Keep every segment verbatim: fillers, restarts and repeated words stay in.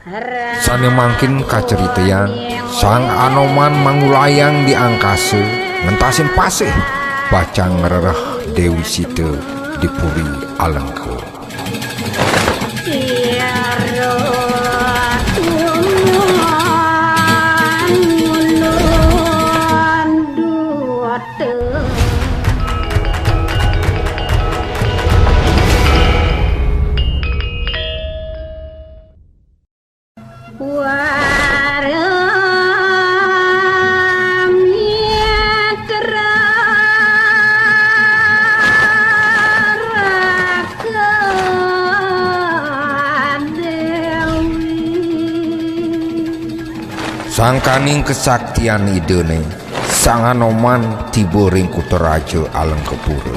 Sané mangkin kacaritayang, Sang Anoman mangulayang di angkasa, ngentasin pasih, pacang ngrereh Déwi Sita di Puri Alengka. Sangkaning kasaktian Idané, Sang Anoman tiba ring kuta raja Alengkapura.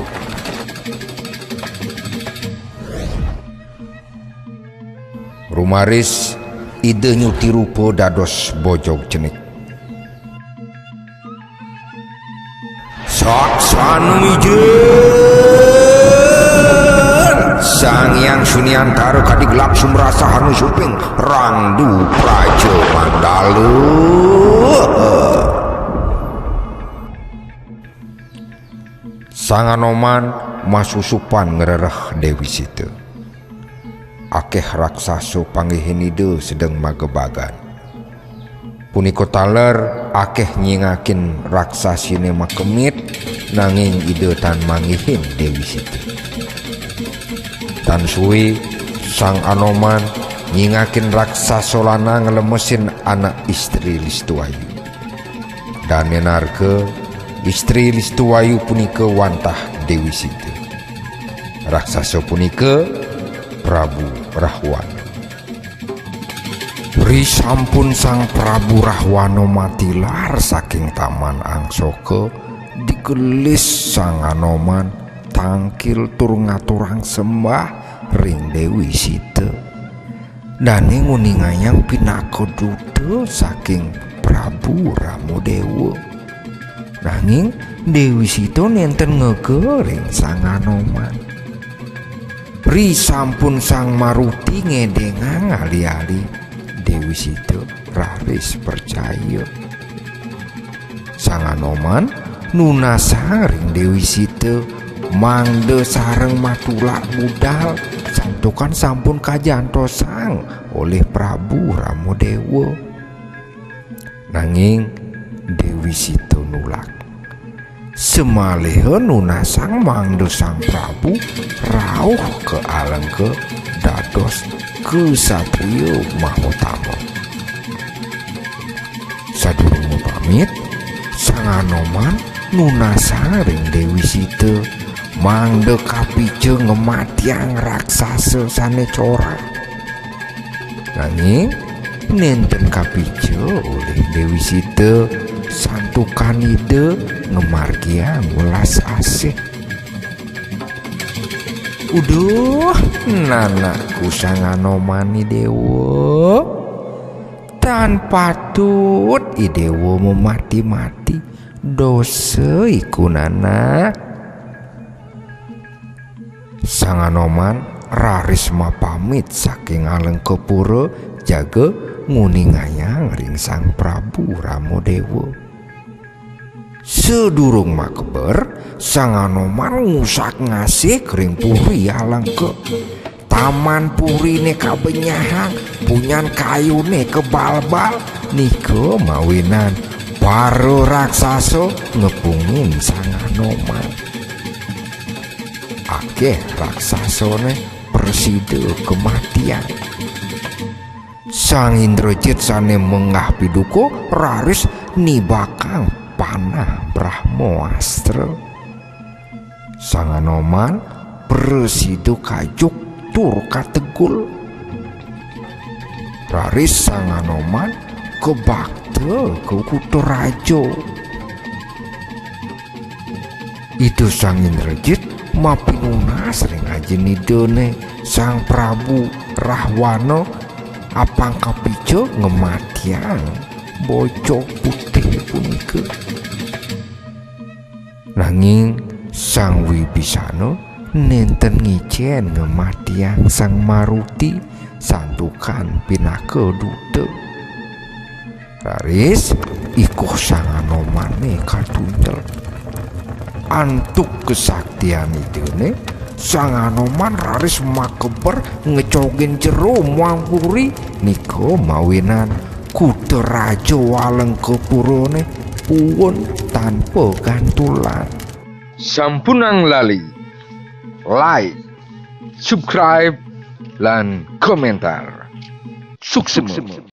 Rumaris Ida nyuti rupa dados bojog cenik. Saksana ijin! Sang Hyang Suniantara kadi gelap sumrasah anu suping rangdu praja mandala. Sang Anoman masusupan ngrereh Déwi Sita. Akéh raksasa panggihin Ida sedeng magebagan. Punika taler akéh nyingakin raksasiné makemit, nanging Ida tan manggihin Déwi Sita. Tan sué, Sang Anoman nyingakin raksasa lanang nglemesin anak istri Listuayu. Dané narka, istri Listuayu punika wantah Déwi Sita. Raksasa punika Prabu Rahwana. Risampun Sang Prabu Rahwana matilar saking Taman Angsoka, digelis Sang Anoman tangkil tur ngaturang sembah ring Déwi Sita. Dané nguningayang pinaka duta saking Prabu Ramadéwa. Nanging Déwi Sita nénten ngega ring Sang Anoman. Risampun Sang Maruti ngédéngang ali-ali, Déwi Sita raris pracaya. Sang Anoman nunasang ring Déwi Sita mangda sareng matulak budal, santukan sampun kajantosang olih Prabu Ramadéwa. Nanging Déwi Sita nulak. Samaliha nunasang mangda Sang Prabu rauh ka Alengka dados ksatria mahutama. Sadurung mapamit, Sang Anoman nunasang ring Déwi Sita mangda kapica ngamatiang raksasa sané corah. Nanging nénten kapica olih Déwi Sita, santukan Ida ngamargiang welas asih. Uduh, nanakku Sang Anoman Idéwa. Tan patut Idéwa mamati-mati. Dosa iku, nanak. Sang Anoman raris mapamit saking Alengkapura jaga nguningayang ring Sang Prabu Ramadéwa. Sadurung makeber, Sang Anoman ngusak-ngasik ring Puri Alengka. Taman puriné kabenyahang, punyan kayuné kabalbal, nika mawinan para raksasa ngepungin Sang Anoman. Akéh raksasané prasida kamatiang. Sang Indrajit sané menggah piduka raris nibakang panah Brahmaastra. Sang Anoman prasida kajuk tur kategul. Raris Sang Anoman kabakta ka kuta raja. Ida Sang Indrajit mapinunas ring ajin Idané, Sang Prabu Rahwana, apang kapica ngamatiang bojog putih punika. Nanging Sang Wibisana nénten ngicén ngamatiang Sang Maruti, santukan pinaka duta. Raris ikuh Sang Anomane katuntel. Antuk kesaktian Idane, Sang Anoman raris makeber ngecogin jero muang puri, nika mawinan Kuta Raja Walengkapurane puun tanpa gantulan. Sampunang lali like, subscribe, lan komentar. Suksma.